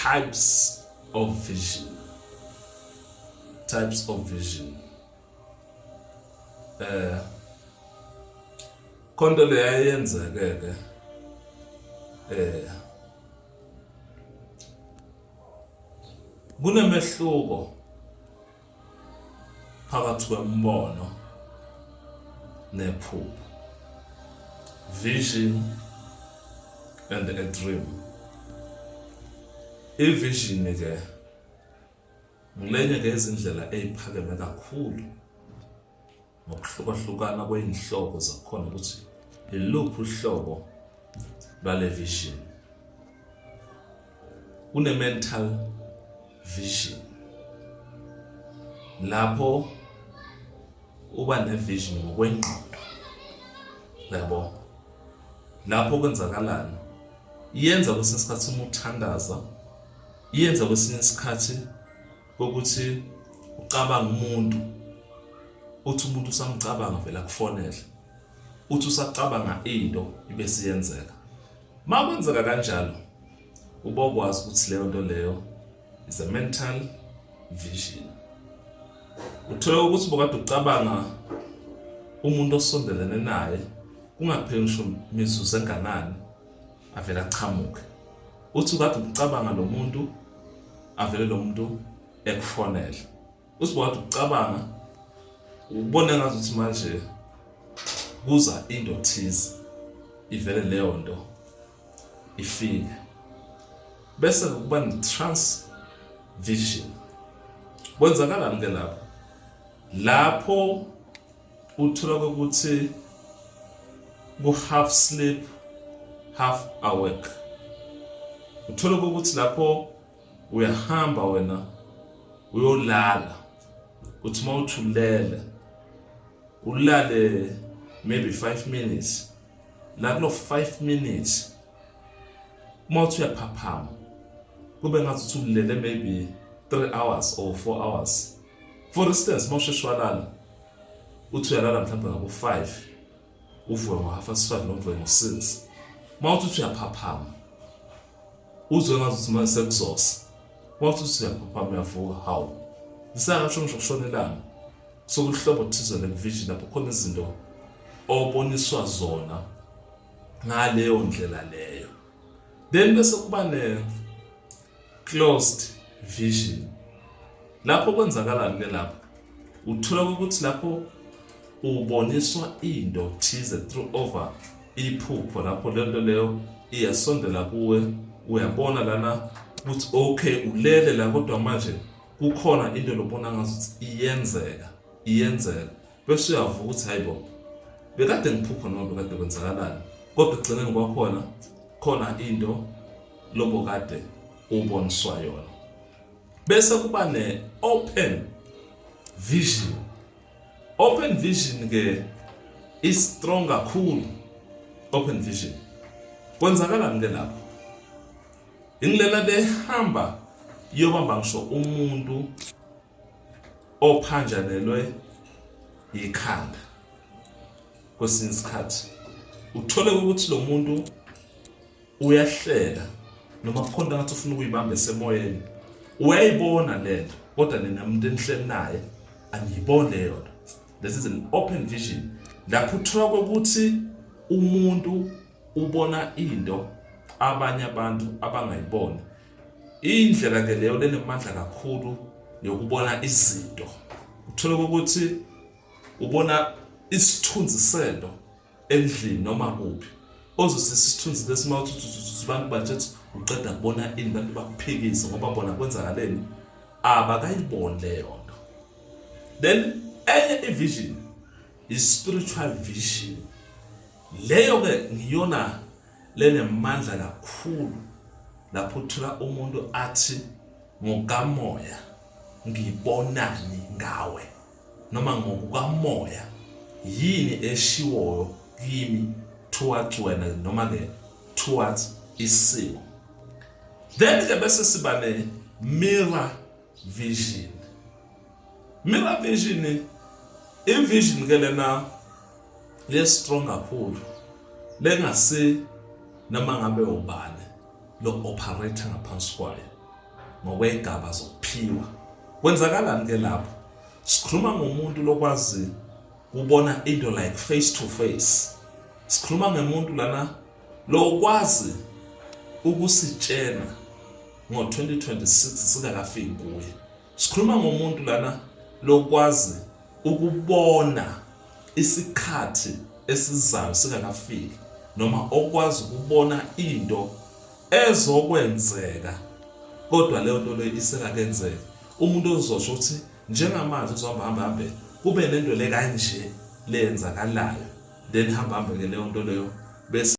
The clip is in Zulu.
Types of vision. Types of vision. Khonto le yayenzeke ke kunemehluko phakathi kwembono nephupho, vision and a dream. I-vision ke ngilenye ke izindlela eziphakeme kakhulu ngokuhlukahlukana kwey'nhlobo zakhona ukuthi iluphi uhlobo lwale vision. Kune-mental vision lapho uba ne-vision ngokwengqondo, yabo, lapho kwenzakalani, iyenza kwesinye isikhathi uma uthandaza, iyenza kwesinye isikhathi kokuthi ucabanga umuntu, uthi umuntu usamcabanga vele akufonele, uthi usacabanga into ibe siyenzeka. Uma kwenzeka kanjalo ubokwazi ukuthi leyo nto leyo is a mental vision. Uthole ukuthi bokade ucabanga umuntu osondelene naye, kungapheli ngisho mizuzu enganani avele achamuke. Uthi ukade ucabanga lo muntu, avele lo muntu ekufonele. Uthi bokade ucabanga, ubone ngazuthi manje kuza into thize, ivele leyo nto ifike. Bese kuba ne-trance vision. Kwenzakalani ke lapho? Lapho uthola ukuthi ku half sleep half awake. Uthola ukuthi lapho uyahamba wena uyolala, uthi mawuthulele ulale maybe 5 minutes, la kulo 5 minutes uma uthi uyaphaphama kube ngathi ulele maybe 3 hours or 4 hours. For instance, uma usheshe walala, uthi uyalala mhlawumbe ngabo 5, uvuke ngo-5:30 noma uvuke ngo-6, uma uthi uyaphaphama uzwe ngathi manje sekuzosa. Uma uthi uyaphaphama uyavuka, hawu, lisakasho ngisho kushona ilanga. Sokuhlobo thize le-vision lapho khona izinto oboniswa zona ngaleyo ndlela leyo. Then bese kuba ne-closed vision. Lapho kwenzakalani ke lapho? Uthola ukuthi lapho uboniswa into thize through over iphupho, lapho le nto leyo iyasondela kuwe, uyabona lana ukuthi okay ulele la, kodwa manje kukhona into lobona ngazuthi iyenzeka, iyenzeka, bese uyavuka ukuthi hayibo, bekade ngiphupha noma bekade kwenzakalani, kodwa ekugcineni kwakhona khona into lobokade uboniswa yona. Bese kuba ne-open vision. Open vision ke is strong kakhulu. Open vision kwenzakalani ke lapho? Ingilena behamba iyobamba ngisho umuntu ophanjanelwe ikhanda. Kwesinye isikhathi uthole ukuthi lo muntu uyahleka noma kukhona ngathi ufuna ukuyibamba esemoyeni, uyayibona lento, kodwa nina umuntu enihleli naye aniyiboni leyo nto. This is an open vision, lapho uthola ukuthi umuntu ubona into abanye abantu abangayiboni. Indlela ke leyo lenemandla kakhulu yokubona izinto. Uthola ukuthi ubona isithunzi sento endlini noma kuphi, ozosisa isithunzi lesi uma uthi abantu bathi uqeda kubona ini, abantu bakuphikise ngoba bona kwenzakaleni, abakayiboni leyo nto. Then enye i-vision i-spiritual vision. Leyo ke ngiyona lenemandla kakhulu, lapho uthola umuntu athi ngokamoya ngibonani ngawe, noma ngokukamoya yini eshiwoyo kimi towards wena, noma ke towards isimo. Then ke bese siba ne mirror vision. Mirror vision, i-vision ke lena le strong kakhulu, lengase noma ngabe ubani lo operator ngaphansi kwayo. ngokwey'gaba zokuphiwa. Kwenzakalani ke lapho? Sikhuluma ngomuntu lokwazi kubona into like face to face. Sikhuluma ngemuntu lana lokwazi ukusitshena ngo-2026 singakafiki kuye. Sikhuluma ngomuntu lana lokwazi ukubona isikhathi esizayo singakafiki noma okwazi ukubona into ezokwenzeka kodwa leyo nto leyo isengakenzeki. Umuntu ozosho ukuthi njengamanje kuzohamba hambe hambe kube nento le kanje leyenzakalayo, then hamba hambe ke leyo nto leyo bese.